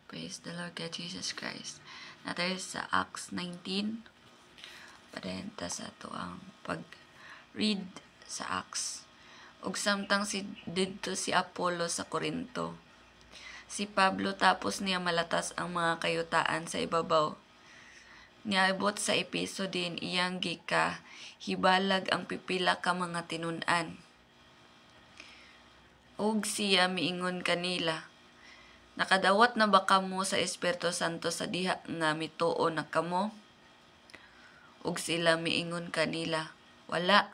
Praise the Lord God Jesus Christ. Naa tayo sa Acts 19. Padayon ta sa atoang pag-read sa Acts. Ug samtang si didto si Apollo sa Corinto, si Pablo tapos niya malatas ang mga kayutaan sa ibabaw. Niabot sa Epeso din iyang gikahibalag ang pipila ka mga tinun-an. Ug siya miingon kanila, "Nakadawat na ba kamo sa Espiritu Santo sa diha nga mituo na kamo?" Ug sila miingon kanila, "Wala.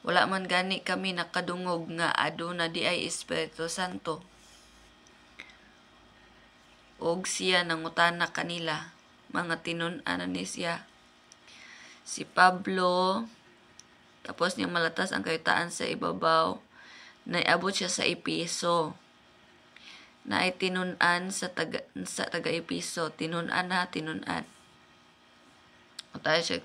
Wala man gani kami nakadungog nga aduna diay Espiritu Santo." Ug siya nangutana kanila, mga tinun-an na ni siya. Si Pablo, tapos niya malatas ang kayutaan sa ibabaw, naiabot siya sa Epeso. Naay tinun-an sa taga Epeso, tinun-an ha, tinun-an. O tayo siya,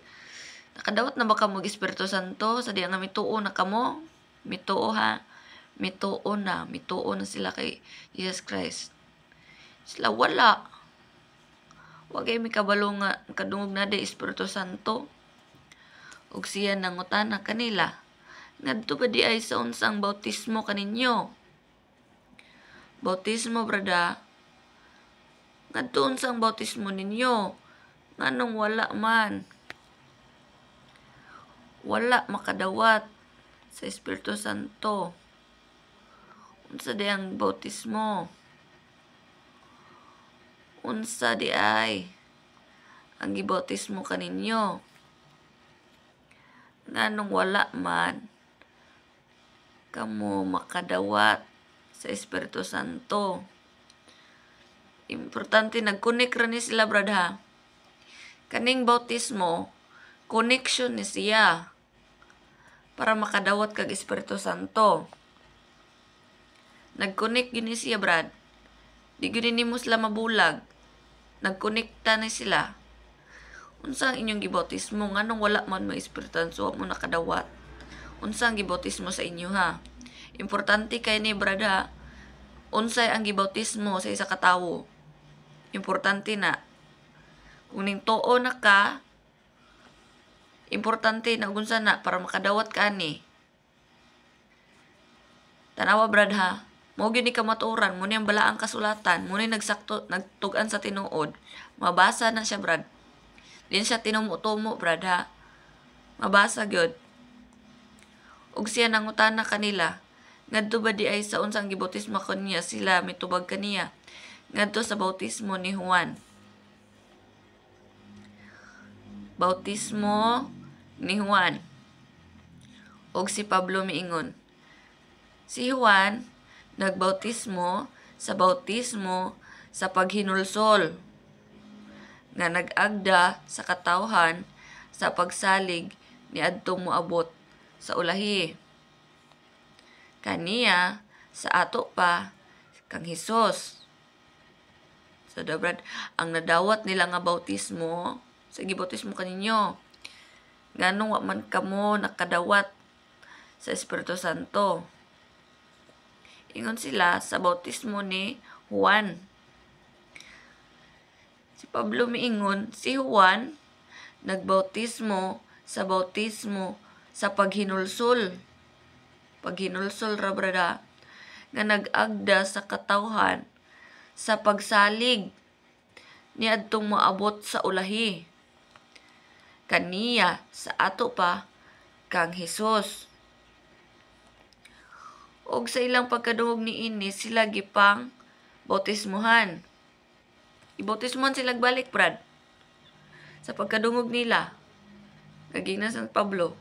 "Nakadawat na ba kamo Espiritu Santo sa diha nga mituo na kamo?" Mituo ha. Mituo na, mituo na sila kay Jesus Christ. Sila, "Wala. Wa kay mi kabalo nga kadungog na di Espiritu Santo." Ug siya nangutana kanila, "Ngadto ba diay sa unsang bautismo kaninyo?" Bautismo, brada. "Ngadto unsang bautismo ninyo? Nganong wala man?" Wala makadawat sa Espiritu Santo. "Unsa di ang bautismo? Unsa diay ang gibautismo kaninyo? Nganong wala man kamo makadawat sa Espiritu Santo?" Importante, nag-connect ra ni sila, brad, ha. Kaning bautismo, connection ni siya para makadawat kag Espiritu Santo. Nag-connect gyud ni siya, brad. Di gyud nimo sila mabulag. Nagkonekta ni sila. "Unsa ang inyong gibautismo? Nganong wala man mo Espiritu Santo, wa mo nakadawat? Unsa ang gibautismo sa inyo, ha?" Importante kay ni, brad, ha. Unsay ang gibautismo sa isa ka tawo? Importante na. Kung ning tuo na ka, importante na unsa na para makadawat ka ani. Tanawa, brad, ha. Mao gyud ni kamatuoran, mo ni ang balaang kasulatan, mo ni nagsakto nagtug-an sa tinuod. Mabasa na siya, brad. Di siya tinumo-tumo, brad, ha. Mabasa gyud. Ug siya nangutana kanila, "Ngadto ba diay sa unsang gibautismo kaniya?" Sila mitubag kaniya, "Ngadto sa bautismo ni Juan." Bautismo ni Juan. Og si Pablo miingon, "Si Juan nagbautismo sa bautismo sa paghinulsol nga nag-agda sa katawhan sa pagsalig niadtong moabot sa ulahi. Kaniya sa ato pa kang Hesus." So, da, brad, ang nadawat nila nga bautismo, sa gibautismo kaninyo, "Nganong wa man kamo nakadawat sa Espiritu Santo?" Ingon sila, "Sa bautismo ni Juan." Si Pablo miingon, "Si Juan nagbautismo sa bautismo sa paghinulsol." Paghinulsol ra, brada, nga nag-agda sa katawhan sa pagsalig niadtong moabot sa ulahi. Kaniya sa ato pa kang Hesus. Og sa ilang pagkadungog niini, sila gipang bautismuhan. Ibautismuhan sila balik, brad. Sa pagkadungog nila, naging na San Pablo.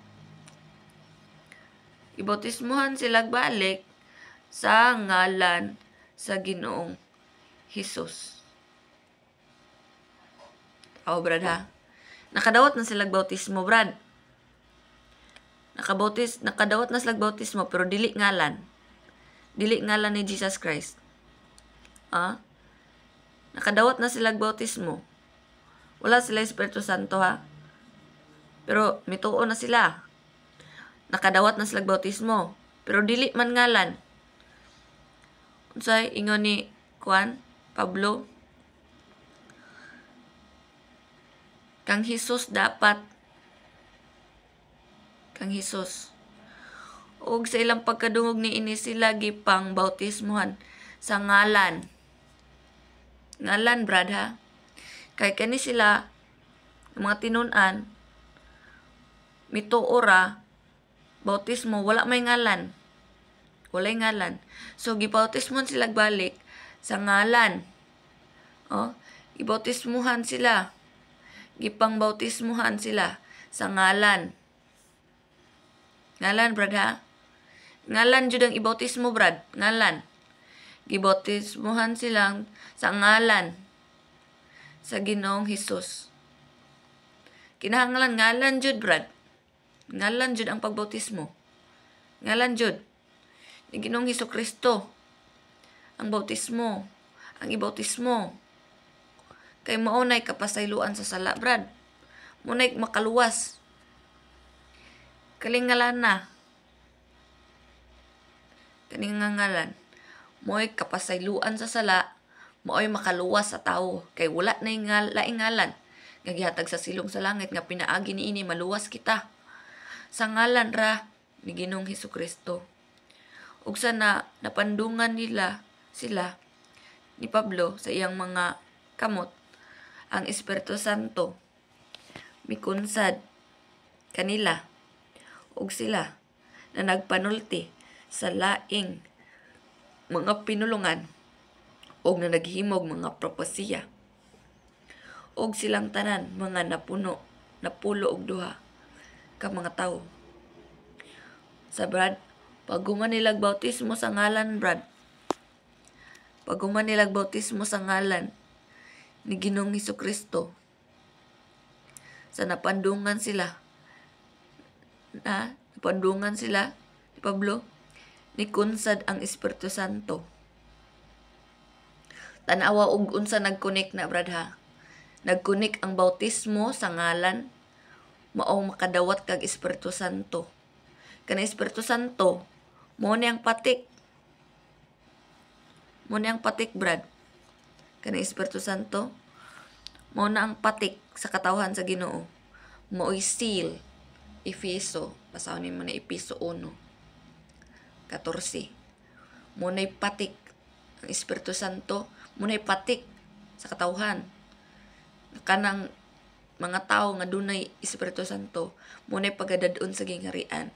Ibautismuhan sila balik sa ngalan sa Ginoong Hesus. Oh, brad, ha. Nakadawat na sila bautismo, brad. Nakadawat na sila bautismo pero dili ngalan. Dili ngalan ni Jesus Christ. Ah? Nakadawat na sila bautismo. Wala sila Espiritu Santo, ha. Pero mituo na sila. Nakadawat na sila bautismo. Pero dili man ngalan. Unsay ingon ni Juan, Pablo. Kang Hesus dapat. Kang Hesus. Og sa ilang pagkadungog niini sila gipang bautismohan sa ngalan. Ngalan, brad, ha? Kay kani sila mga tinun-an mituo ra bautismo, wala may ngalan. Walay ngalan. So gibautismohan sila balik sa ngalan. Oh, gibautismohan sila. Gipang bautismohan sila sa ngalan. Ngalan, brad, ha? Ngalan jud ang ibautismo, brad. Ngalan. Gibautismohan silang sa ngalan sa Ginoong Hesus. Kinahanglan ngalan jud, brad. Ngalan jud ang pagbautismo. Ngalan jud ni Ginoong Hesus Kristo ang bautismo, ang ibautismo. Kay mao nay kapasayloan sa sala, brad. Mao nay makaluwas. Kalingalan na. Kaning ngalan. Mo'y kapasayloan sa sala, mao'y makaluwas sa tawo kay wala na laing ngalan nga gihatag sa silong sa langit nga pinaagi niini maluwas kita. Sa ngalan ra ni Ginoong Hesus Kristo. Ug sa na napandungan nila sila ni Pablo sa iyang mga kamot, ang Espiritu Santo mikunsad kanila ug sila na nagpanulti sa laing mga pinulungan og na naghimog mga propesiya. Og silang tanan mga napuno, 92 ka mga tawo. Sa brad, pag human nilag bautismo sa ngalan, brad, pag human nilag bautismo sa ngalan ni Ginoong Hesus Kristo, sa napandungan sila, na napandungan sila ni Pablo, ni kunsad ang Espiritu Santo. Tanawa og unsa nagkonek na, brad, ha. Nagkonek ang bautismo sa ngalan, mao makadawat kag Espiritu Santo. Kana Espiritu Santo, mo ni ang patik. Mo ni ang patik, brad. Kana Espiritu Santo, mao na ang patik sa katawhan sa Ginoo. Mao'y seal. Efeso, basahon nimo na Efeso 1:14. Mo na'y patik ang Espiritu Santo, mo na'y patik sa katawhan. Kanang mga tawo nga dunay Espiritu Santo, mo na'y pagadad-on sa gingharian.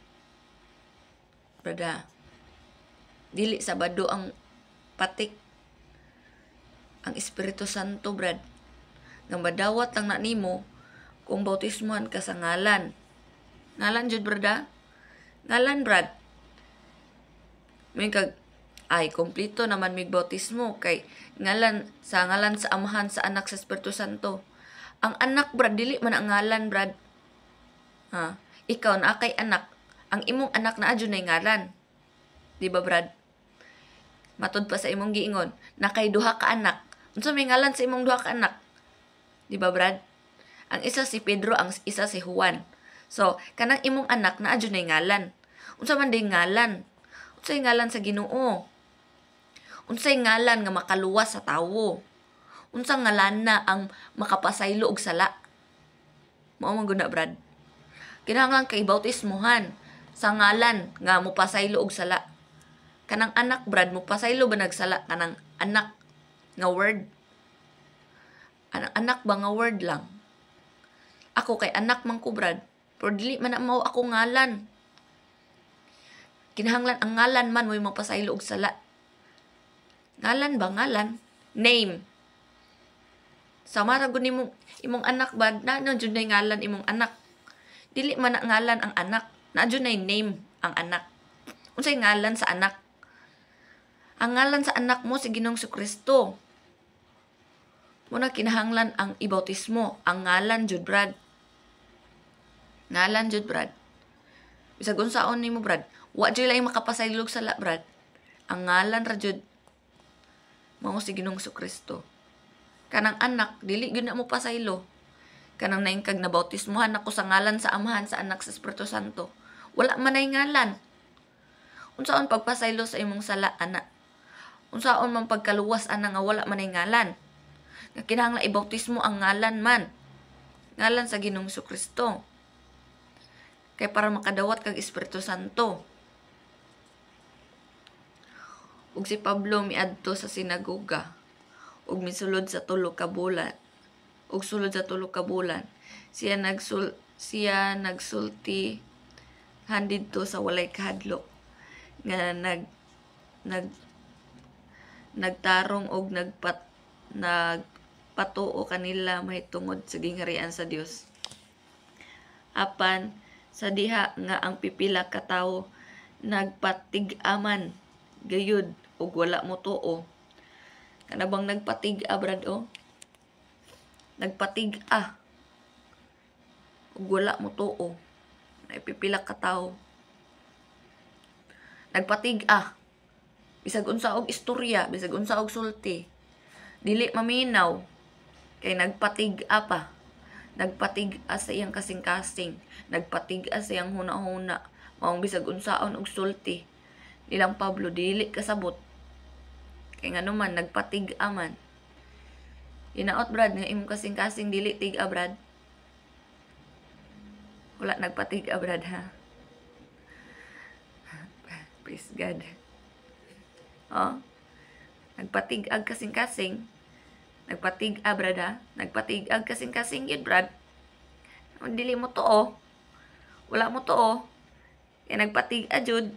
Brada, dili Sabado ang patik. Ang Espiritu Santo, brad, nga madawat lang na nimo kung bautismohan ka sa ngalan. Ngalan jud, brada. Ngalan, brad. May kag ay kompleto naman mig bautismo kay ngalan sa ngalan sa Amahan, sa Anak, sa Espiritu Santo. Ang anak, brad, dili man ang ngalan, brad. Ha? Ikaw na kay anak, ang imong anak na adyo nay ngalan. Di ba, brad? Matud pa sa imong giingon, na kay duha ka anak. Unsa may ngalan sa imong duha ka anak? Di ba, brad? Ang isa si Pedro, ang isa si Juan. So, kanang imong anak na adyo nay ngalan. Unsa man day ngalan? Unsay ngalan sa Ginoo? Unsay ngalan nga makaluwas sa tawo? Unsang ngalan na ang makapasaylo og sala? Mao man gud na, brad. Kinahanglan kay bautismohan sa ngalan nga mopasaylo og sala. Kanang anak, brad, mopasaylo ba nagsala kanang anak nga word? Anang anak ba nga word lang? Ako kay anak man ko, brad. Pero dili man na mao ako ngalan. Kinahanglan ang ngalan man mo'y mapasaylo og sala. Ngalan ba ngalan? Name. Sama ra gud nimo imong anak ba na na jud nay ngalan imong anak. Dili man na ngalan ang anak, naa jud nay name ang anak. Unsay ngalan sa anak? Ang ngalan sa anak mo si Ginoong Kristo. Muna kinahanglan ang ibautismo, ang ngalan jud, brad. Ngalan jud, brad. Bisag unsaon nimo, brad, wa jud laing makapasaylo og sala, brad. Ang ngalan ra jud mao si Ginoong Kristo. Kanang anak dili gyud na mo pasaylo. Kanang naingkag na bautismohan ako sa ngalan sa Amahan, sa Anak, sa Espiritu Santo. Wala man ay ngalan. Unsaon pagpasaylo sa imong sala, ana? Unsaon man pagkaluwas ana nga wala man ay ngalan? Nga kinahanglan ibautismo ang ngalan man. Ngalan sa Ginoong Kristo. Kay para makadawat kag Espiritu Santo. Ug si Pablo miadto sa sinagoga ug misulod sa 3 ka bulan. Ug sulod sa 3 ka bulan, siya nagsulti handidto sa walay kahadlok nga nagtarong og nagpatuo kanila mahitungod sa gingharian sa Dios. Apan sa diha nga ang pipila ka tawo nagpatig-aman gayud ug wala motuo. Kana bang nagpatig-a, brad, oh? Nagpatig-a ug wala motuo. Ay pipila ka tawo. Nagpatig-a. Bisag unsa og istorya, bisag unsa og sulti, dili maminaw kay nagpatig-a pa. Nagpatig-a sa iyang kasing-kasing, nagpatig-a sa iyang huna-huna, maong bisag unsaon og sulti nilang Pablo dili kasabot. Kay ngano man nagpatig-a man. Hinaot, brad, nga imong kasing-kasing dili tig-a, brad. Wala nagpatig-a, brad, ha. Praise God. Oh. Nagpatig-ag kasing-kasing. Nagpatig-a, brad, ha. Nagpatig-ag kasing-kasing yun, brad. Dili mo to, oh. Wala mo to, oh. Kaya nagpatig-a, jud.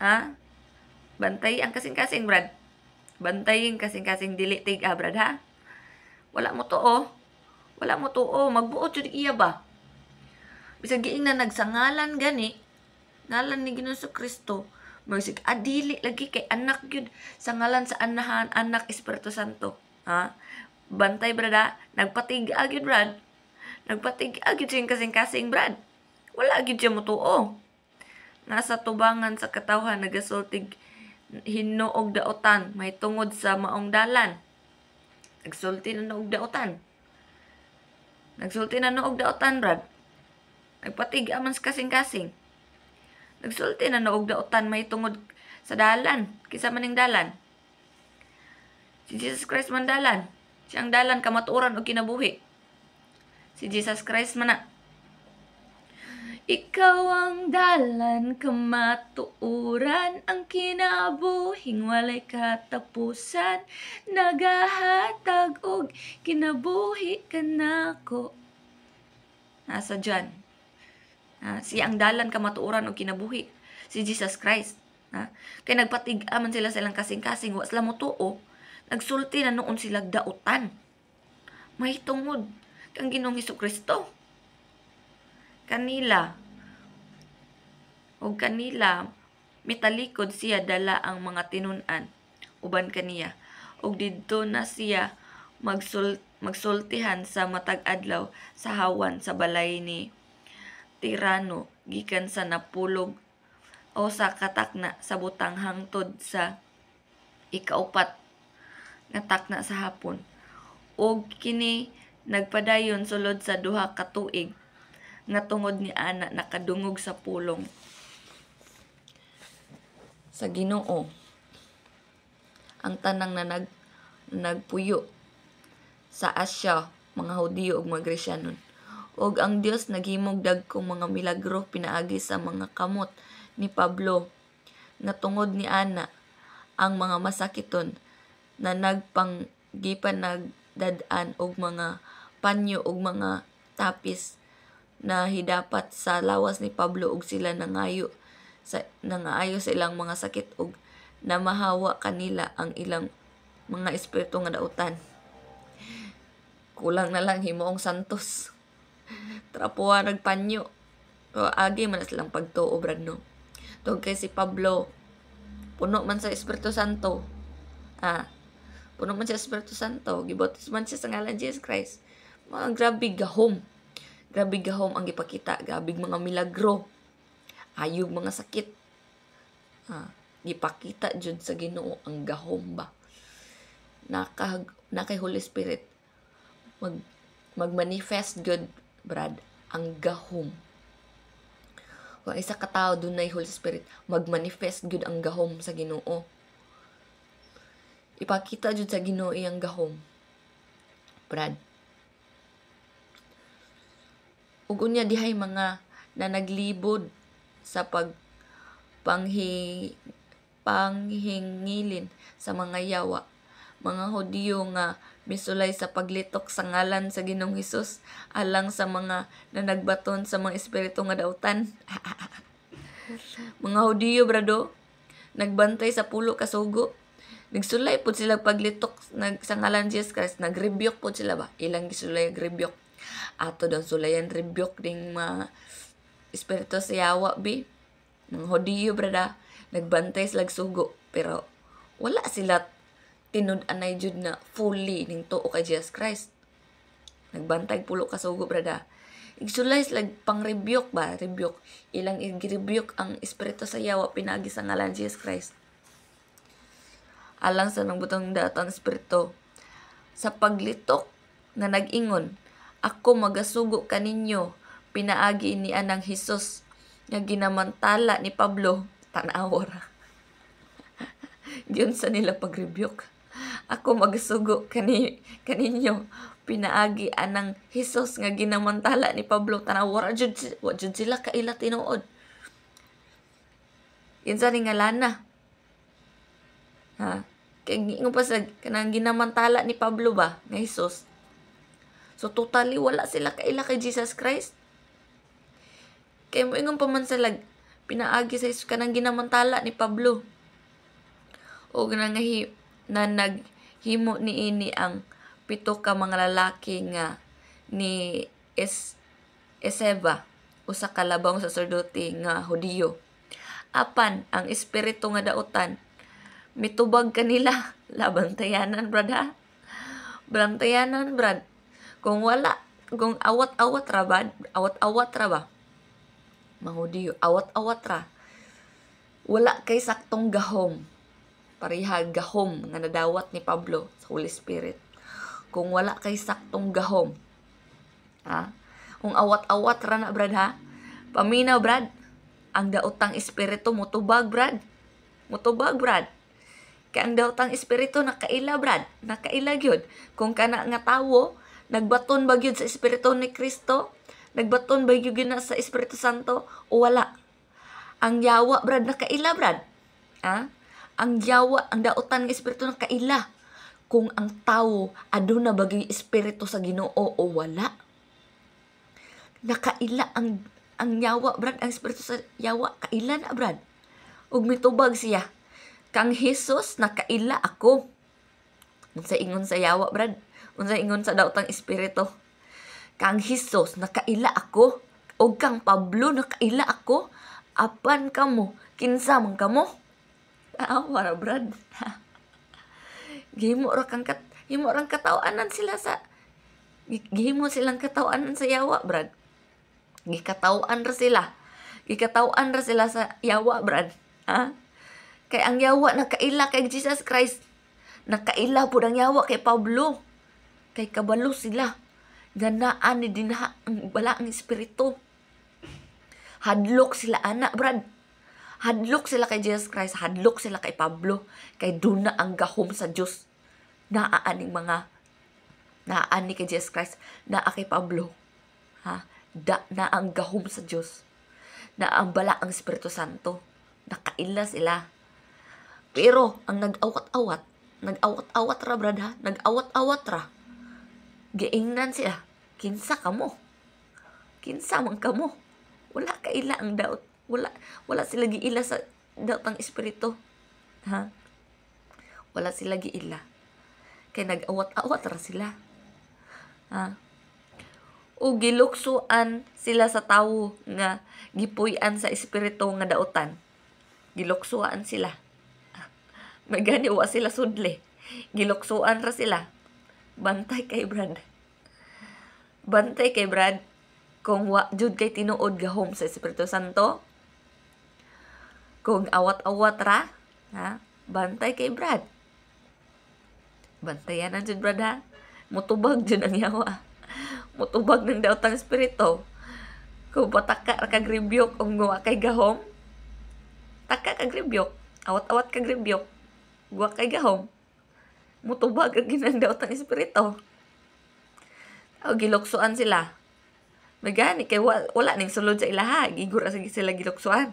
Ha? Bantay ang kasing-kasing, brad. Bantay ang kasing-kasing dili tig-a, brad, ha? Wala mo to, oh. Wala mo to, oh. Magbuot jud iya ba? Bisag giing na nagsangalan gani, ngalan ni Ginoong Kristo, magsig adili lagi kay anak gyud sa ngalan sa Anahan, Anak, Espiritu Santo. Ha? Bantay, brad, ha? Nagpatig-a gyud, brad. Nagpatig-a gyud siyang kasing-kasing, brad. Wala gyud siya motuo. Nasa tubangan sa katawhan nagasultig hinuog daotan may tungod sa maong dalan. Nagsulti na noog daotan. Nagsulti na noog daotan, brad. Nagpatig-a man sa kasing-kasing. Nagsulti na noog daotan may tungod sa dalan. Kinsa man ning dalan? Si Jesus Christ man dalan. Siyang dalan kamatuoran og kinabuhi. Si Jesus Christ man na. Ikaw ang dalan, kamatuoran, ang kinabuhing walay katapusan, nagahatag og kinabuhi kanako. Nasa dyan. Siya ang dalan, kamatuoran og kinabuhi. Si Jesus Christ. Kay nagpatig-a man sila sa ilang kasing-kasing, wa sila motuo. Nagsulti na noon sila dautan. May tungod kang Ginoong Hesukristo. Kanila og kanila mitalikod siya dala ang mga tinun-an uban kaniya, ug didto na siya magsultihan sa matag adlaw sa hawan sa balay ni Tirano gikan sa napulog o sa katakna sa butang hangtod sa ikaupat nga takna sa hapon. Og kini nagpadayon sulod sa 2 ka tuig nga tungod ni ana nakadungog sa pulong sa Ginoo ang tanang na nagpuyo sa Asya, mga Hudiyo ug mga Gresyanon. Og ang Dios naghimog dagkong mga milagro pinaagi sa mga kamot ni Pablo nga tungod ni ana ang mga masakiton na nagpanggipan nagdad-an og mga panyo og mga tapis na hidapat sa lawas ni Pablo og sila nangaayo sa ilang mga sakit og namahawa kanila ang ilang mga espiritu nga dautan. Kulang na lang himuong santos. Trapuha nagpanyo. O, agi man na silang pagtuo, brad, no? Tungod kay si Pablo, puno man sa Espiritu Santo. Puno man sa Espiritu Santo. Gibautis man siya sa ngalan Jesus Christ. Mga grabe gahom. Grabe gahom ang gipakita. Grabe mga milagro. Ayog mga sakit. Gipakita jud sa Ginoo ang gahom ba. Nakay Holy Spirit. Magmanifest good, brad, ang gahom. Kung isa ka tao dunay Holy Spirit, magmanifest gud ang gahom sa Ginoo. Ipakita jud sa Ginoo iyang gahom. Brad. Ug unya dihay mga na naglibod sa pag panghingilin sa mga yawa, mga Hudiyo nga misulay sa paglitok sa ngalan sa Ginoong Hesus alang sa mga nanagbaton sa mga espiritu nga dautan. Mga Hudiyo, brado, nagbantay sa pulo ka sugo. Nagsulay pud sila paglitok sa ngalan Jesus Christ, nagrebuke pud sila ba? Ilang gisulay rebuke. Ato daw sulayan rebuke ding mga espiritu sa yawa bi. Mga Hudiyo, brada, nagbantay sila sugo, pero wala sila tinud-anay jud na fully ning tuo kay Jesus Christ. Nagbantay pulo ka sugo, brada. Igsulay sila pang rebuke ba, rebuke. Ilang i-rebuke ang espiritu sa yawa pinaagi sa ngalan Jesus Christ. Alang sa nagbutang datang espiritu sa paglitok nga nag-ingon, "Ako magasugo kaninyo pinaagi ni anang Hesus nga ginamantala ni Pablo." Tan-aw ra. Giunsa nila pag-rebuke. "Ako magasugo kaninyo pinaagi anang Hesus nga ginamantala ni Pablo." Tan-aw ra jud, wa jud sila kaila tinuod. Kinsa ni ngalana? Ha? Kay giingon pa sa kanang ginamantala ni Pablo ba nga Hesus. So totally wala sila kaila kay Jesus Christ. Kay moingon pa man sila pinaagi sa Jesus kanang ginamantala ni Pablo. O na naghimo niini ang 7 ka mga lalaki nga ni Esceva, usa ka labawng saserdote nga Hudiyo. Apan ang espiritu nga dautan mitubag kanila. Labantayanan, brad, ha? Bantayanan, brad. Kung wala, kung awat-awat ra ba, awat-awat ra ba? Mga Hudiyo, awat-awat ra. Wala kay saktong gahom. Pareha gahom nga nadawat ni Pablo sa Holy Spirit. Kung wala kay saktong gahom, ha? Kung awat-awat ra na, brad, ha? Paminaw, brad. Ang daotang espiritu motubag, brad. Motubag, brad. Kay ang daotang espiritu nakaila, brad. Nakaila gyud. Kung kana nga tawo nagbaton ba gyud sa espiritu ni Kristo, nagbaton ba gyud na sa Espiritu Santo o wala. Ang yawa, brad, nakaila, brad. Ha? Ang yawa, ang daotan ng espiritu nakaila. Kung ang tawo aduna ba gyud espiritu sa Ginoo o wala. Nakaila ang yawa, brad, ang espiritu sa yawa kaila na, brad. Ug mitubag siya. "Kang Hesus nakaila ako." Unsa ingon sa yawa, brad? Unsa ingon sa daotang espiritu? "Kang Hesus nakaila ako ug kang Pablo nakaila ako. Apan kamo, kinsa man kamo?" Ah, wala, brad. Gihimo ra kang kat himo rang kataw-anan sila sa gihimo silang kataw-anan sa yawa, brad. Gikataw-an ra sila. Gikataw-an ra sila sa yawa, brad. Ha? Kay ang yawa nakaila kay Jesus Christ. Nakaila pud ang yawa kay Pablo. Kay kabalo sila nga naa ni dinha ang balaang espiritu. Hadlok sila ana, brad. Hadlok sila kay Jesus Christ, hadlok sila kay Pablo, kay duna ang gahom sa Dios. Naa aning mga naa ni kay Jesus Christ, naa kay Pablo. Ha? Da na ang gahom sa Dios. Na ang balaang Espiritu Santo. Nakaila sila. Pero ang nag-awat-awat, nag-awat-awat ra, brad, ha, nag-awat-awat ra. Giingnan sila, "Kinsa kamo? Kinsa man kamo?" Wala kaila ang daot. Wala wala sila giila sa daotang espiritu. Ha? Wala sila giila. Kay nag-awat-awat ra sila. Ha? O giluksuan sila sa tawo nga gipuy-an sa espiritu nga dautan. Giluksuan sila. May gani wa sila sudli. Giluksuan ra sila. Bantay kay, brad. Bantay kay, brad. Kung wa jud kay tinuod gahom sa Espiritu Santo, kung awat-awat ra, ha? Bantay kay, brad. Bantayan jud, brad, ha. Mutubag jud ang yawa. Mutubag ng daotang espiritu. Kung pataka ra kag rebuke ug wa kay gahom, taka kag rebuke, awat-awat kag rebuke, wa kay gahom. Mutubag ang ginang daotang espiritu. O giluksuan sila. May gani kay wala ning sulod sa ilaha, gigura sa sila giluksuan.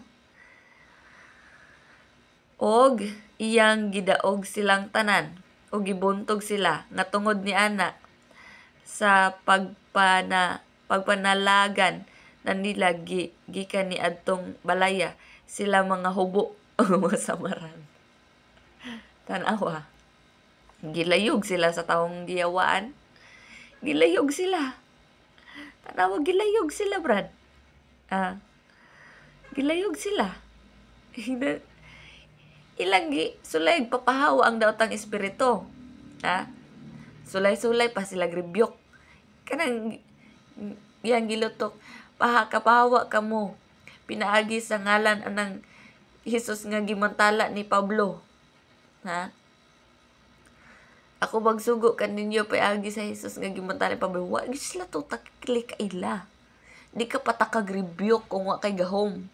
Og iyang gidaog silang tanan og gibuntog sila nga tungod ni ana sa pagpanalagan na nila gikan ni adtong balaya sila mga hubo mga samaran. Tanawa. Gilayog sila sa tawong giyawaan. Gilayog sila. Tanawa, gilayog sila, Brad. Ah, gilayog sila. Ilang gi sulay papahawa ang daotang espiritu. Ha? Sulay-sulay pa sila rebuke. Kanang iyang gilutok, paha kapahawa kamo. Pinaagi sa ngalan anang Hesus nga gimantala ni Pablo. Ha? Ako magsugo kaninyo paagi sa Hesus nga gimantala ni Pablo. Wa gyud sila to takli kaila. Di ka patakag rebuke kung wa kay gahom.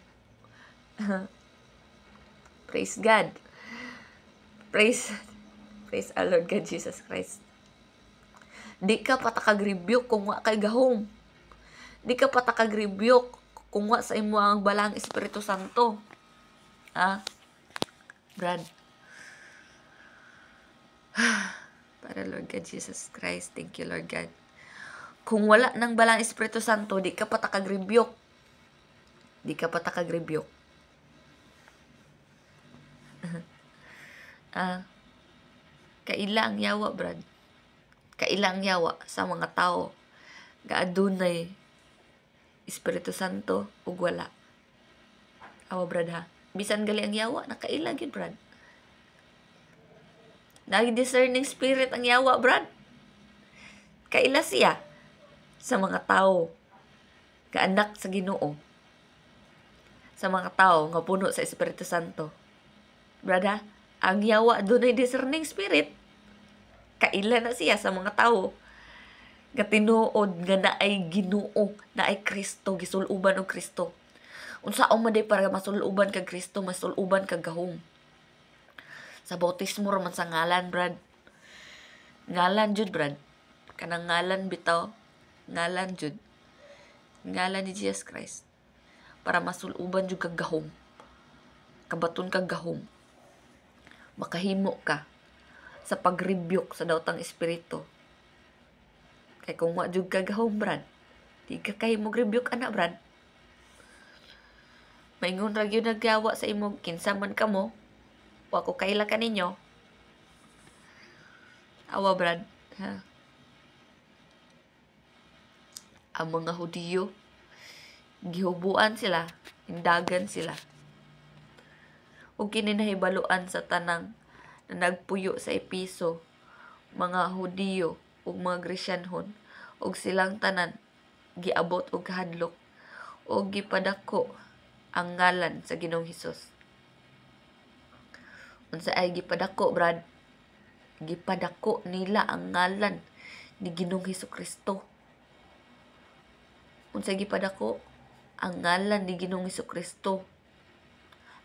Praise God. Praise our Lord God Jesus Christ. Di ka patakag rebuke kung wa kay gahom. Di ka patakag rebuke kung wa sa imo ang balang Espiritu Santo. Ha? Brad. Para Lord God Jesus Christ. Thank you, Lord God. Kung wala ng balang Espiritu Santo, di ka patakag rebuke. Di ka patakag rebuke. Ah, kaila ang yawa, Brad. Kaila ang yawa sa mga tao nga adunay Espiritu Santo ug wala. Awa, Brad, ha. Bisan gali ang yawa, nakaila gyud, Brad. Nag discerning spirit ang yawa, Brad. Kaila siya sa mga tao kaanak sa Ginoo. Sa mga tao nga puno sa Espiritu Santo. Brad, ha? Ang yawa dunay discerning spirit. Kaila na siya sa mga tao nga tinuod nga naay Ginoo, naay Kristo, gisuluban og Kristo. Unsaon man day para masuluban kag Kristo, masuluban kag gahom? Sa bautismo ra man sa ngalan, Brad. Ngalan jud, Brad. Kanang ngalan bitaw, ngalan jud. Ngalan ni Jesus Christ. Para masuluban jud kag gahom. Kabaton kag gahom. Makahimo ka sa pag-rebuke sa daotang espiritu. Kay kung wa jud ka gahom, Brad, di ka kahimo rebuke ana, Brad. Maingon ra gyud nagyawa sa imo, kinsa man kamo, wa ko kaila kaninyo. Awa, Brad, ha? Ang mga Hudiyo, gihubuan sila, indagan sila. Ug kini nahibaluan sa tanang na nagpuyo sa Episo, mga Hudiyo ug mga Gresyanhon, ug silang tanan giabot og kahadlok ug gipadako ang ngalan sa Ginoong Hesus. Unsa ay gipadako, Brad? Gipadako nila ang ngalan ni Ginoong Hesukristo. Unsa gipadako? Ang ngalan ni Ginoong Hesukristo.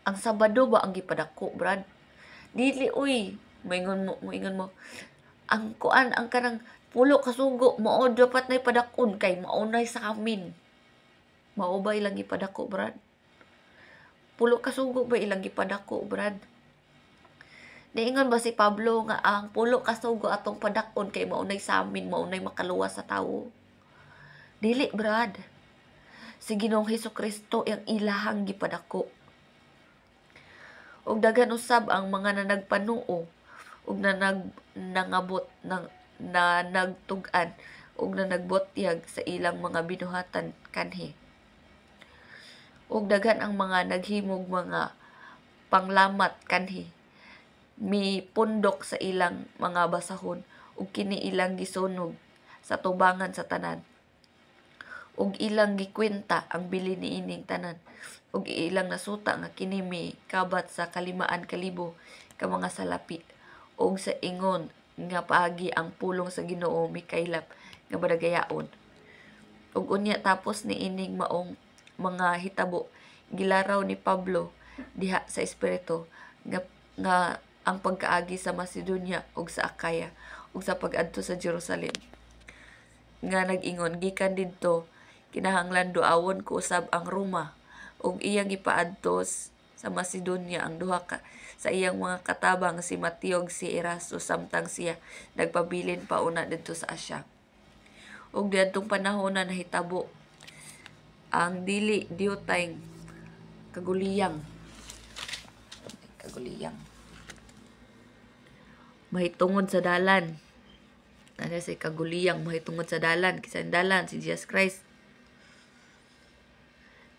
Ang Sabado ba ang gipadako, Brad? Dili uy, moingon mo. Ang kuan, ang kanang pulo kasugo mao dapat na ipadakon kay maunay sa amin. Mao ba ilang gipadako, Brad? Pulo kasugo ba ilang gipadako, Brad? Niingon ba si Pablo nga ang pulo kasugo atong padakon kay maunay sa amin, maunay makaluwas sa tawo? Dili, Brad. Si Ginoong Hesukristo ang ilahang gipadako. Ug daghan usab ang mga nanagpanuo ug nangabot ng na nagtug-an ug nanagbotyag sa ilang mga binuhatan kanhi. Ug daghan ang mga naghimog mga panglamat kanhi. Mipundok sa ilang mga basahon ug kini ilang gisunog sa tubangan sa tanan. Ug ilang gikwenta ang bili niining tanan ug ilang nasuta nga kini mikabat sa 5,000 ka mga salapi, ug sa ingon nga paagi ang pulong sa Ginoo mikaylap nga badagayaon. Ug unya tapos niining maong mga hitabo, gilaraw ni Pablo diha sa espiritu nga nga ang pagkaagi sa Macedonia ug sa Acaya ug sa pag-adto sa Jerusalem nga nag-ingon, "Gikan didto kinahanglan duawon ko usab ang Roma." Ug iyang gipaadto sa Macedonia ang duha ka sa iyang mga katabang, si Mateo ug si Erasto, samtang siya nagpabilin pa una didto sa Asia. Ug diadtong panahona nahitabo ang dili diutay kaguliyang kaguliyang mahitungod sa dalan. Ano say kaguliyang mahitungod sa dalan? Kinsa dalan? Si Jesus Christ.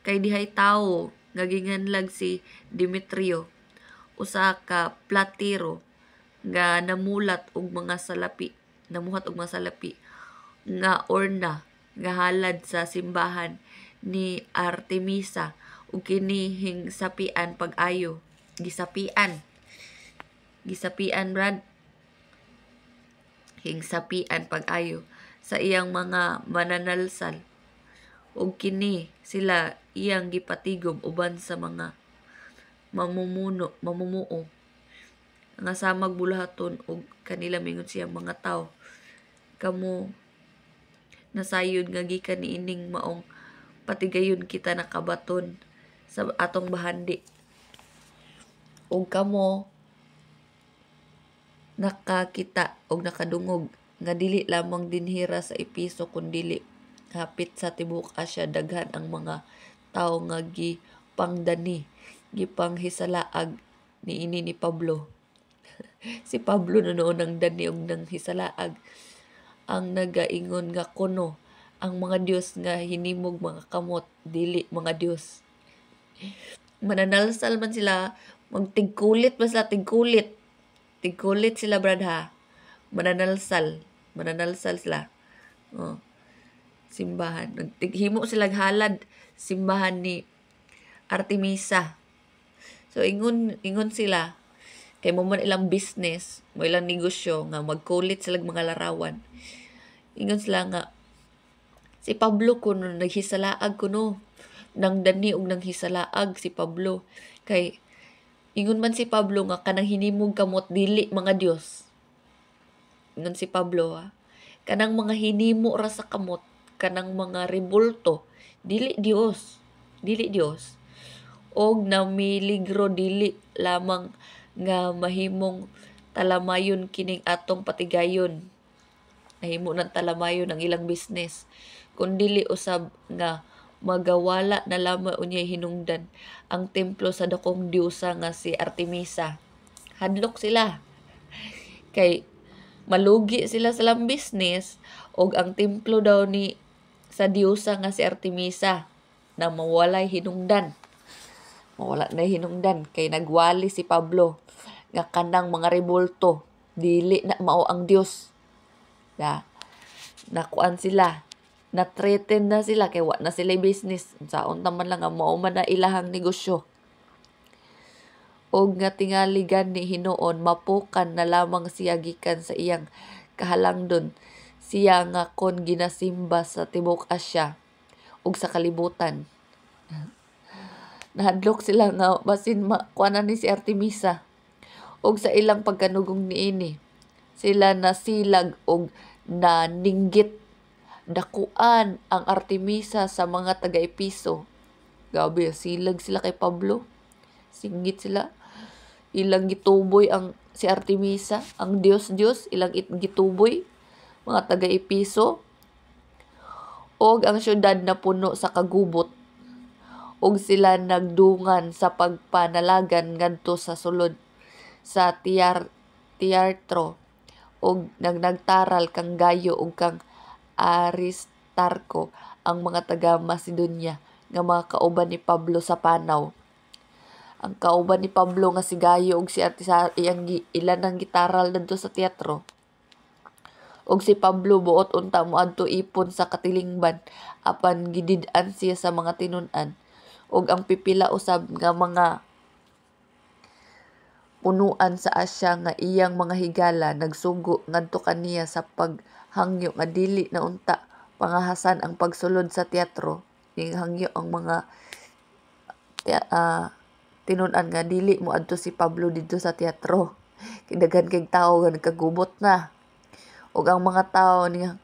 Kay dihay tawo nga ginganlag si Demetrio, usa ka platero nga namulat og mga salapi, namuhat og mga salapi nga orna nga halad sa simbahan ni Artemisa, ug kini hingsapian pag-ayo. Gisapian, gisapian, brad, hingsapian pag-ayo sa iyang mga mananalsal, ug kini sila iyang gipatigom uban sa mga mamumuno mamumuo nga samag buluhaton. Og kanila mingon siya, "Mga tawo, kamo nasayod nga gikan niining maong patigayon kita nakabaton sa atong bahandi, ug kamo nakakita og nakadungog nga dili lamang dinhira sa Epeso kundili hapit sa tibuok Asia daghan ang mga tawo nga gipangdani, gipanghisalaag niini ni Pablo." Si Pablo na noon ang dani og nang hisalaag, ang nagaingon nga kuno ang mga Dios nga hinimog mga kamot dili mga Dios. Mananalsal man sila, magtigkulit man sila, tigkulit. Tigkulit sila, brad, ha. Mananalsal. Mananalsal sila. Oh. Simbahan. Nagtighimo sila halad simbahan ni Artemisa. So ingon ingon sila kay mo man ilang business, mo ilang negosyo nga magkulit sila mga larawan. Ingon sila nga si Pablo kuno naghisalaag kuno, nang dani og nanghisalaag si Pablo, kay ingon man si Pablo nga kanang hinimog kamot dili mga Dios. Ingon si Pablo, ha, kanang mga hinimo ra sa kamot, kanang mga rebulto, dili Dios, dili Dios. Og namiligro dili lamang nga mahimong talamayon kining atong patigayon. Nahimo ng talamayon ang ilang business, kundili usab nga magawala na lamang unyay hinungdan ang templo sa dakong diyusa nga si Artemisa. Hadlok sila. Kay malugi sila sa ilang business og ang templo daw ni sa diyusa nga si Artemisa na mawalay hinungdan. Mawala na hinungdan kay nagwali si Pablo nga kanang mga rebulto dili na mao ang Dios. Da. Nakuan sila, na-threaten na sila kay wa na sila business. Saon man lang nga mao man na ilahang negosyo. Og nga tingali gani hinuon mapukan na lamang siya gikan sa iyang kahalangdon, siya nga kon ginasimba sa tibuok Asia ug sa kalibutan. Nahadlok sila nga basin makuha ni si Artemisa. Og sa ilang pagkanugong niini, sila nasilag og naninggit, "Dakuan ang Artemisa sa mga taga-Episo." Grabe, silag sila kay Pablo. Singgit sila. Ilang gituboy ang si Artemisa, ang Dios-Dios, ilang gituboy mga taga-Episo. Og ang syudad na puno sa kagubot. Og sila nagdungan sa pagpanalagan ngadto sa sulod sa teatro og nagnagtaral kang Gayo ug kang Aristarko, ang mga taga Macedonia nga mga kauban ni Pablo sa panaw. Ang kauban ni Pablo nga si Gayo ug si Artisa iyang ilan ang gitaral dadto sa teatro. Og si Pablo buot unta moadto ipon sa katilingban, apan gidid-an siya sa mga tinun-an ug ang pipila usab nga mga punuan sa Asya nga iyang mga higala nagsugo ngadto kaniya sa paghangyo nga dili na unta pangahasan ang pagsulod sa teatro. Hangyo ang mga tinun-an nga dili moadto si Pablo didto sa teatro. Kay daghan kay tawo nga nagkagubot na. Ug ang mga tawo niya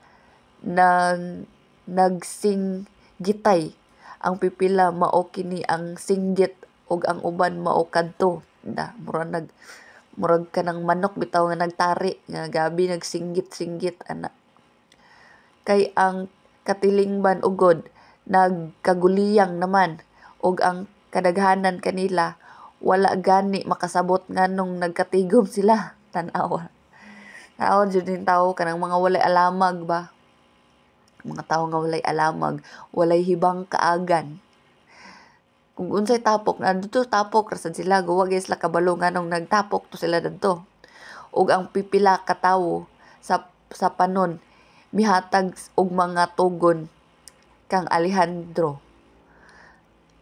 nang nagsinggitay, ang pipila mao kini ang singgit ug ang uban mao kadto. Da murag kanang manok bitaw nga nagtari nga gabi nagsinggit-singgit ana. Kay ang katilingban ugod nagkaguliyang naman, ug ang kadaghanan kanila wala gani makasabot nganong nagkatigom sila. Tan-awa. Tanawa jud ning tawo, kanang mga walay alamag ba. Mga tawo nga walay alamag, walay hibang kaagan. Kung unsay tapok na didto, tapok ra sad sila, wa gyud sila kabalo nganong nagtapok to sila didto. Ug ang pipila ka tawo sa panon mihatag og mga tugon kang Alejandro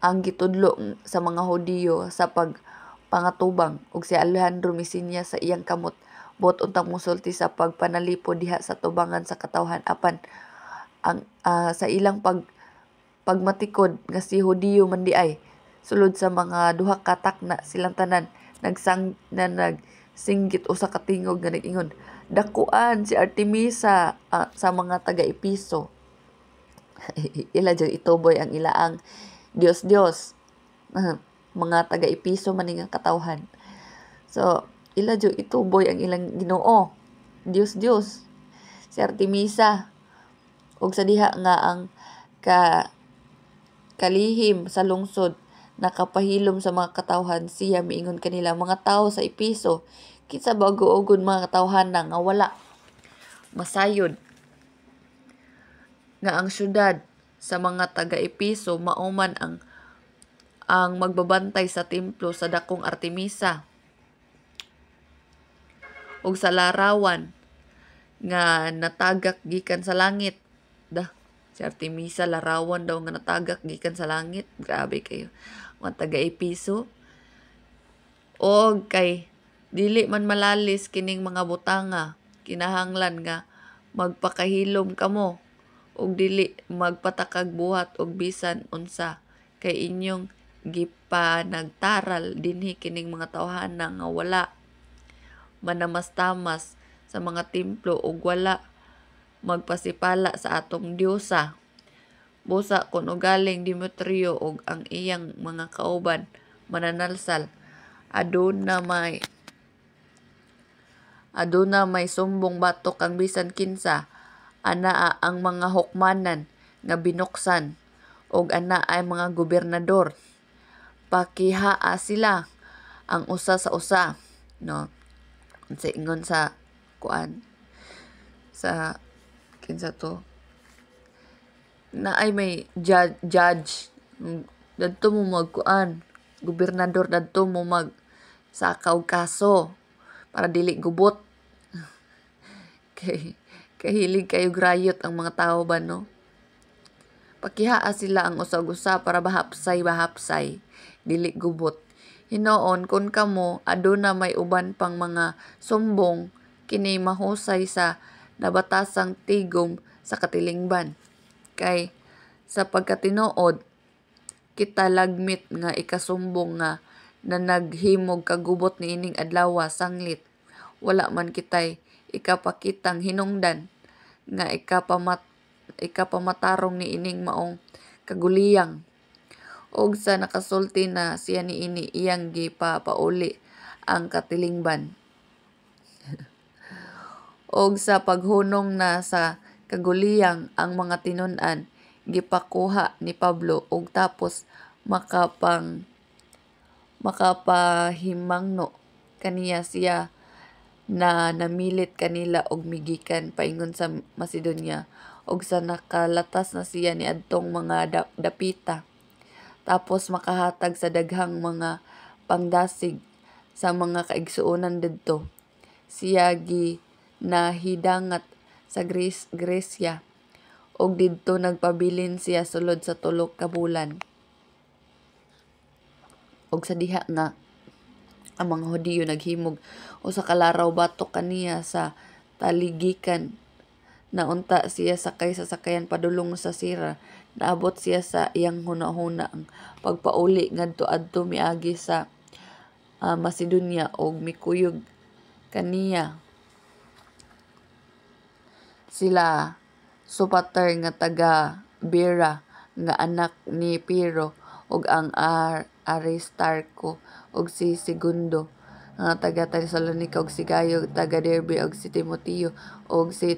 ang gitudlo sa mga Hudiyo sa pagpangatubang, ug si Alejandro misinya sa iyang kamot buot untang mosulti sa pagpanalipo diha sa tubangan sa katawhan, apan ang sa ilang pagmatikod nga si Hudiyo man diay, sulod sa mga 2 ka takna silang tanan nagsang na nagsinggit usa ka tingog nga nag-ingon, "Dakuan si Artemisa sa mga taga-Epeso." Ila jud ituboy ang ilaang Dios-Dios. Mga taga-Epeso man nga katawhan. So, ila jud ituboy ang ilang Ginoo. Dios-Dios. Si Artemisa. Og sa diha nga ang kalihim sa lungsod nakapahilom sa mga katawhan, siya miingon kanila, "Mga tawo sa Epeso, kinsa ba ugon mga katawhan na nga wala masayod nga ang syudad sa mga taga-Epeso mao man ang magbabantay sa templo sa dakong Artemisa ug sa larawan nga natagak gikan sa langit?" Da, si Artemisa, larawan daw nga natagak gikan sa langit. Grabe kayo mga taga-Epeso. Og kay dili man malalis kining mga butanga, kinahanglan nga magpakahilom kamo ug dili magpatakag buhat og bisan unsa, kay inyong gipanagtaral dinhi kining mga tawhana nga wala manamastamas sa mga templo ug wala magpasipala sa atong diosa. Busa kon ugaling Demetrio ug ang iyang mga kauban mananalsal, aduna may sumbong batok kang bisan kinsa, anaa ang mga hukmanan nga binuksan ug anaa mga gobernador. Pakihaa sila ang usa sa usa, no? Sa ingon sa kuan sa kinsa to, naay may judge dadto mo magkuan, gobernador, dadto mo mag saka og kaso para dili gubot. Kay kahilig kayo riot ang mga tao ba, no? Pakihaa sila ang usag-usa para bahapsay bahapsay, dili gubot. Hinoon kon kamo aduna may uban pang mga sumbong, kini mahusay sa nabatasang tigom sa katilingban. Kay sa pagkatinuod kita lagmit nga ikasumbong nga nanaghimog kagubot niining adlawa, sanglit wala man kitay ikapakitang hinungdan nga ikapamatarong niining maong kaguliyang. Og sa nakasulti na siya niini, iyang gipapauli ang katilingban. Og sa paghunong na sa kaguliyang, ang mga tinun-an gipakuha ni Pablo og tapos makapahimangno kaniya, siya na namilit kanila og migikan paingon sa Macedonia. Og sa nakalatas na siya niadtong mga dapita, tapos makahatag sa daghang mga pangdasig sa mga kaigsuonan didto, siya ginahidangat sa Gresya ug didto nagpabilin siya sulod sa 3 ka bulan. Og sa diha nga ang mga Hudiyo naghimog usa ka laraw batok kaniya sa taligikan, na unta siya sakay sa sakayan padulong sa Sira, naabot siya sa iyang hunahuna ang pagpauli ngadto adto miagi sa Macedonia ug mikuyog Kaniya sila Sopater nga taga Berea nga anak ni Piro ug ang Aristarco ug si Segundo nga taga Tesalonica ug si Gayo taga Derbe ug si Timoteo ug si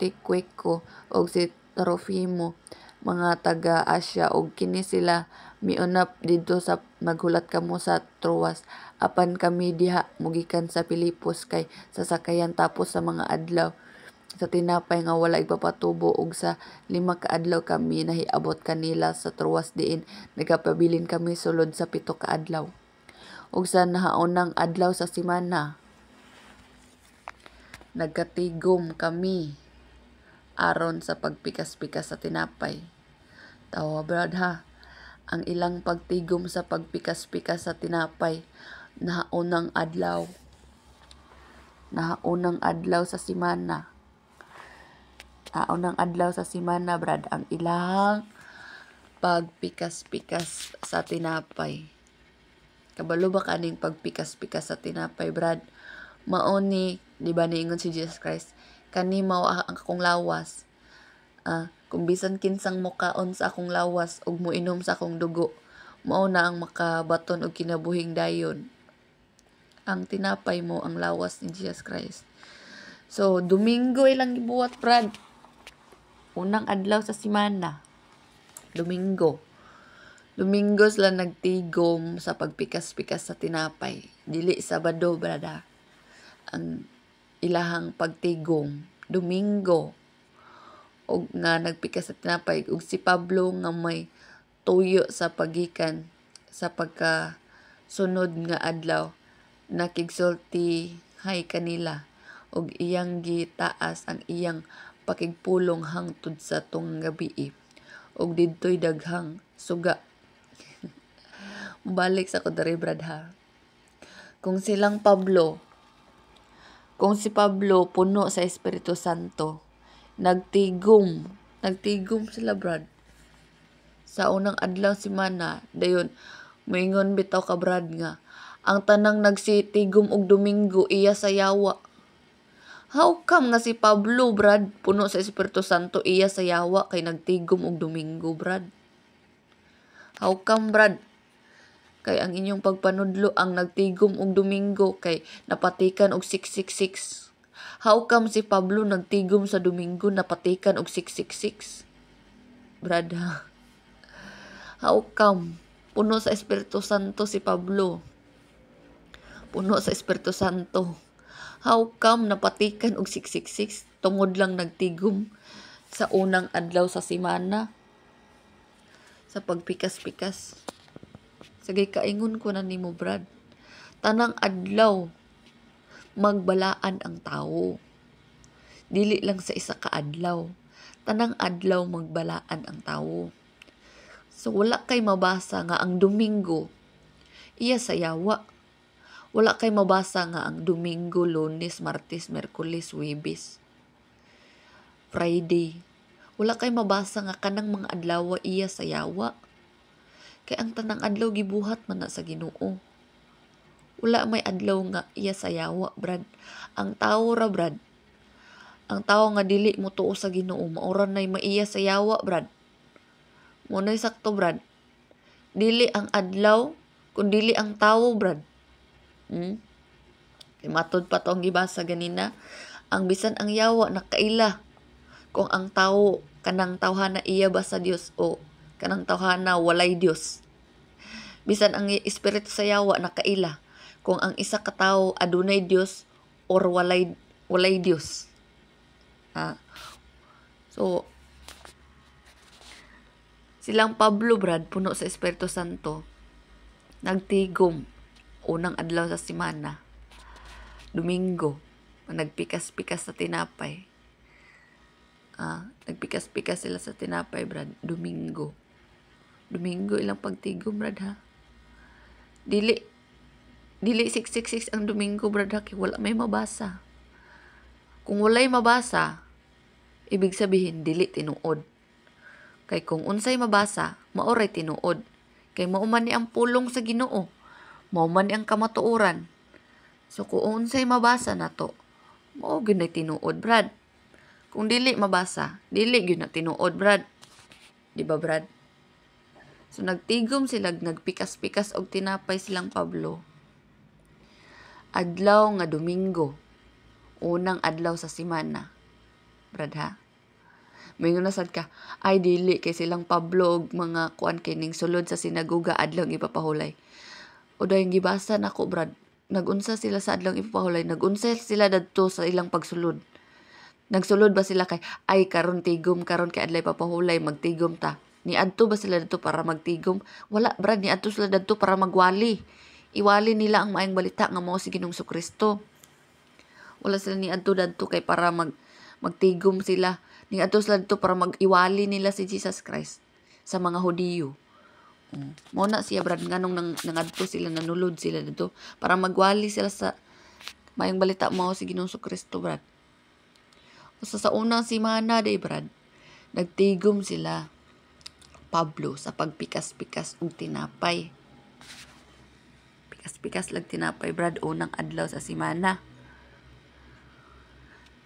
Tiquico ug si Trofimo, mga taga Asia. Ug kini sila miunap didto sa maghulat kamo sa Troas, apan kami diha mogikan sa Filipos kay sa sakayan tapos sa mga adlaw sa tinapay nga wala igpapatubo, ug sa 5 ka adlaw kami nahiabot kanila sa Troas, diin nagapabilin kami sulod sa 7 ka adlaw. Ug sa nahaunang adlaw sa semana nagkatigom kami aron sa pagpikas-pikas sa tinapay. Tawa, brad, ha. Ang ilang pagtigom sa pagpikas-pikas sa tinapay, nahaunang adlaw. Nahaunang adlaw sa semana. Nahaunang adlaw sa semana, brad, ang ilang pagpikas-pikas sa tinapay. Kabalo ba kaning pagpikas-pikas sa tinapay, brad? Mao ni, di ba niingon si Jesus Christ, kani mao ang akong lawas. Kung bisan kinsang mukaon sa akong lawas ug moinom sa akong dugo, mao na ang makabaton og kinabuhing dayon. Ang tinapay mo ang lawas ni Jesus Christ. So, Domingo ilang gibuhat, brad. Unang adlaw sa semana. Domingo. Domingo sila nagtigom sa pagpikas-pikas sa tinapay. Dili Sabado, brad, ha. Ang ilahang pagtigom, Domingo. Og nga nagpikas sa tinapay, ug si Pablo nga may tuyo sa pagikan sa pagkasunod nga adlaw nakigsulti hay kanila ug iyang gitaas ang iyang pakigpulong hangtod sa tungang gabii, ug didtoy daghang suga. Balik sa ko diri, brad, ha. Kung silang Pablo, kung si Pablo puno sa Espiritu Santo, nagtigom, nagtigom sila, brad. Sa unang adlaw semana, dayon moingon bitaw ka, brad, nga ang tanang nagsitigom og Domingo iya sa yawa. How come nga si Pablo, brad, puno sa Espiritu Santo, iya sa yawa kay nagtigom og Domingo, brad? How come, brad? Kay ang inyong pagpanudlo, ang nagtigom og Domingo kay napatikan og 666. How come si Pablo nagtigom sa Domingo, napatikan og 666? Brad, ha? How come? Puno sa Espiritu Santo si Pablo. Puno sa Espiritu Santo. How come napatikan og 666 tungod lang nagtigom sa unang adlaw sa semana sa pagpikas-pikas? Sige, kaingon ko na nimo, brad. Tanang adlaw magbalaan ang tao. Dili lang sa isa ka adlaw. Tanang adlaw magbalaan ang tao. So wala kay mabasa nga ang Domingo iya sa yawa. Wala kay mabasa nga ang Domingo, Lunes, Martes, Miyerkules, Huwebes, Friday. Wala kay mabasa nga kanang mga adlaw iya sa yawa. Kay ang tanang adlaw gibuhat man na sa Ginoo. Wala may adlaw nga iya sa yawa, brad. Ang tao ra, brad. Ang tao nga dili mo tuo sa Ginoo, maura nay maiya sa yawa, brad. Mo nay sakto, brad. Dili ang adlaw, kun dili ang tawo, brad. Kay matod pa to ang gibasa ganina, ang bisan ang yawa nakaila kung ang tawo kanang tawhana iya ba sa Dios o kanang tawhana walay Dios. Bisan ang espiritu sa yawa nakaila kung ang isa ka tawo adunay Dios or walay Dios. So silang Pablo, brad, puno sa Espiritu Santo, nagtigom unang adlaw sa semana, Domingo, nagpikas-pikas sa tinapay. Nagpikas-pikas sila sa tinapay, brad, Domingo. Domingo ilang pagtigom, brad, ha. Dili 666 ang Domingo, brad, ha, kay wala may mabasa. Kung walay mabasa, ibig sabihin dili tinuod. Kay kung unsay mabasa, maoray tinuod. Kay mao man ni ang pulong sa Ginoo. Mao man ni ang kamatuoran. So kung unsay mabasa nato, mao gyud na tinuod, Brad. Kung dili mabasa, dili gyud na tinuod, Brad. Di ba, Brad? So nagtigom sila, nagpikas-pikas og tinapay silang Pablo. Adlaw nga Domingo, unang adlaw sa semana. Brad ha? Moingon na sad ka, ay dili kay silang Pablo og mga kuan kining sulod sa sinagoga adlaw ipapahulay. O dahil gibasa nako, Brad, nagunsa sila sa adlaw ipapahulay, nagunsa sila dadto sa ilang pagsulod. Nagsulod ba sila kay ay karon tigom karon kay adlaw ipapahulay, magtigom ta? Niadto ba sila dadto para magtigom? Wala, Brad, niadto sila dadto para magwali. Iwali nila ang maayong balita nga mao si Ginoong Kristo. Wala sila niadto dadto kay para magtigom sila. Niadto sila dadto para mag-iwali nila si Jesus Christ sa mga Hudiyo. Mao na siya, Brad, nganong nangadto sila, nanulod sila dadto para magwali sila sa maayong balita mao si Ginoong Kristo, Brad. Basta sa unang semana day, Brad, nagtigom sila Pablo sa pagpikas-pikas og tinapay. Pikas-pikas lang tinapay, Brad, unang adlaw sa semana.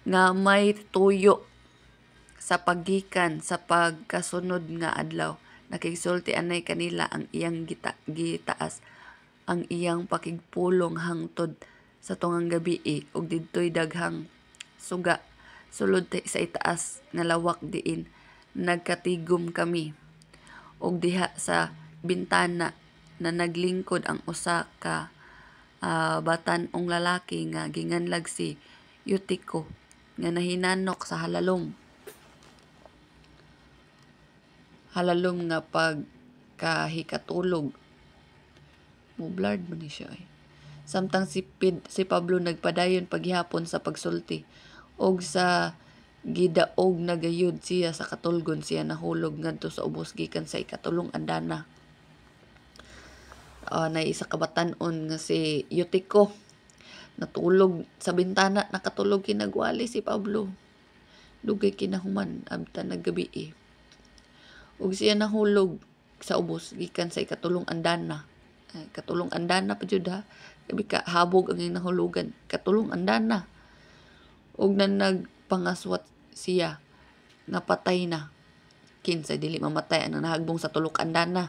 Nga may tuyo sa paggikan sa pagkasunod nga adlaw, nakigsulti anay kanila ang iyang gitaas ang iyang pakigpulong hangtod sa tungang gabii, ug didtoy daghang suga sulod sa itaas nga lawak diin nagkatigom kami. Og diha sa bintana na naglingkod ang usa ka batan-ong lalaki nga ginganlag si Eutico nga nahinanok sa halalom. Halalom nga pagkahikatulog. Mo-blurred man ni siya eh. Samtang si Pablo nagpadayon paghihapon sa pagsulti og sa gidaog na gayud siya sa katulgon, siya nahulog ngadto sa ubos gikan sa ikatulong andana. Na isa ka batan-on nga si Eutico natulog sa bintana, nakatulog kinagwali si Pablo. Dugay kinahuman abtan naggabi eh. Ug siya nahulog sa ubos gikan sa ikatulong andana. Katulong andana pa jud ha. Gabi ka habog ang iyang nahulugan. Katulong andana. Ug na nagpangaswat siya nga patay na. Kinsa dili mamatay ang nahagbong sa tulok andana.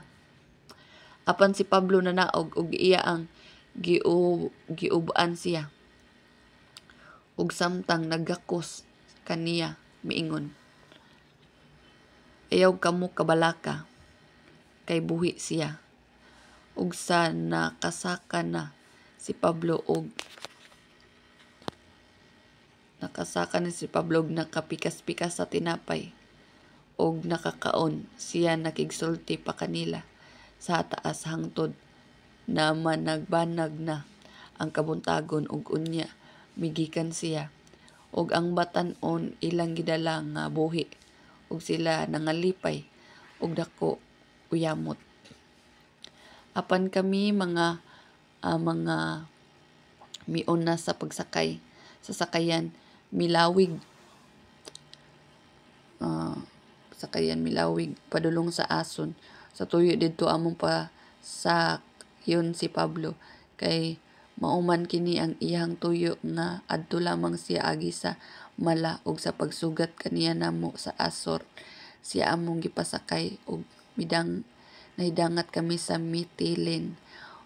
Apan si Pablo nanaog ug iya ang giuban siya. Ug samtang nagakos kaniya miingon, ayaw kamo kabalaka, kay buhi siya. Ug sa nakasaka na si Pablo og nakasaka ni si Pablo og nakapikas-pikas sa tinapay og nakakaon siya, nakigsulti pa kanila sa taas hangtod na managbanag na ang kabuntagon, ug unya migikan siya. Ug ang batan-on ilang gidala nga buhi, ug sila nangalipay og dako uyamot. Apan kami mga miuna sa pagsakay sa sakayan milawig, sakayan milawig padulong sa Ason sa tuyo didto among pa sa yun si Pablo, kay mauman kini ang iyang tuyo nga adto lamang siya agi sa mala, ug sa pagsugat kaniya namo sa Asor siya among gipasakay ug midang nahidangat kami sa Mitilene,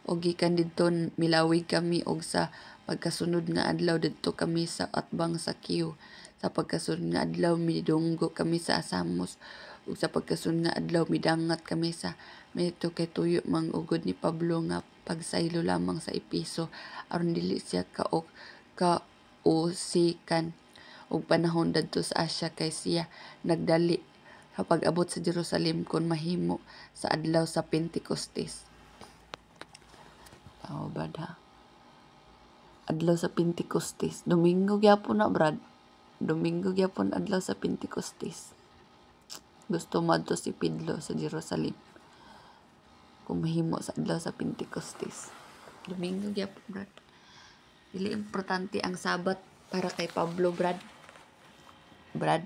ug gikan didto milawig kami, ug sa pagkasunod nga adlaw didto kami sa atbang sa Kio. Sa pagkasunod nga adlaw midunggo kami sa Samos, ug sa pagkasunod nga adlaw midangat kami sa Mileto, kay tuyo mangugod ni Pablo nga pagsaylo lamang sa Epeso aron dili siya kausikan og panahon dadto sa Asia, kay siya nagdali sa pag-abot sa Jerusalem kon mahimo sa adlaw sa Pentecostes. Oh, Brad ha. Adlaw sa Pentecostes. Domingo gyapon na, Brad. Domingo gyapon adlaw sa Pentecostes. Gusto madto si Pedro sa Jerusalem kung mahimo sa adlaw sa Pentecostes. Domingo gyapon, Brad. Dili importante ang Sabat para kay Pablo, Brad. Brad.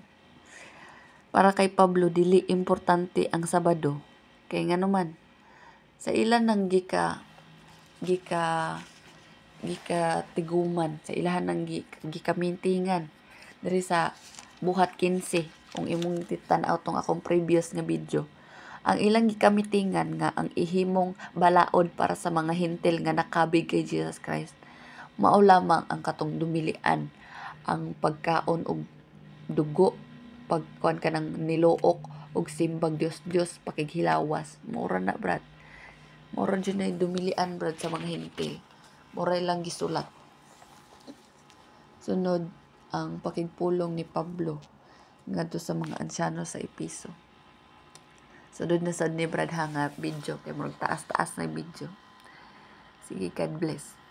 Para kay Pablo dili importante ang Sabado. Kay ngano man sa ilan nang gika gika gikatiguman sa ilahan ng gikamintingan diri sa Buhat 15. Kung imong tan-aw tong akong previous nga video, ang ilang gikamitingan nga ang ihimong balaod para sa mga Hentil nga nakabig kay Jesus Christ mao lamang ang katong dumilian ang pagkaon og dugo, pagkuan ka ng niluok og simbag Dios Dios, pakighilawas. Mura na, brad. Mura jud na dumilian, brad, sa mga Hentil. Mura lang gisulat. Sunod, ang pakigpulong ni Pablo ngadto sa mga ansyano sa Episo. Sunod na sad ni, brad, ha, nga video kay murag taas-taas na video. Sige, God bless.